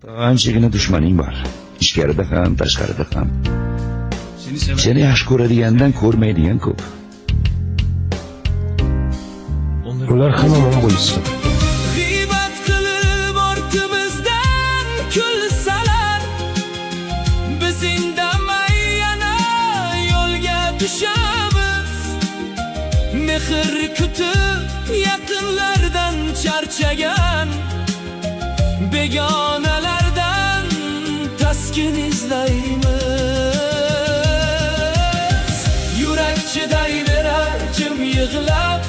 Anchagina dushmaning bor. Ichkarida ham, tashqarida ham. Seni yaxshi ko'radigandan ko'rmaydigan ko'p. Ular ham omon bo'lishsin. G'iybat qilib ortimizdan kulsalar, biz indamay yana yo'lga tushamiz. Mehr kutib yaqinlardan charchagan, begonalardan taskin izlaymiz. Yurak chidayverar jim yig'lab.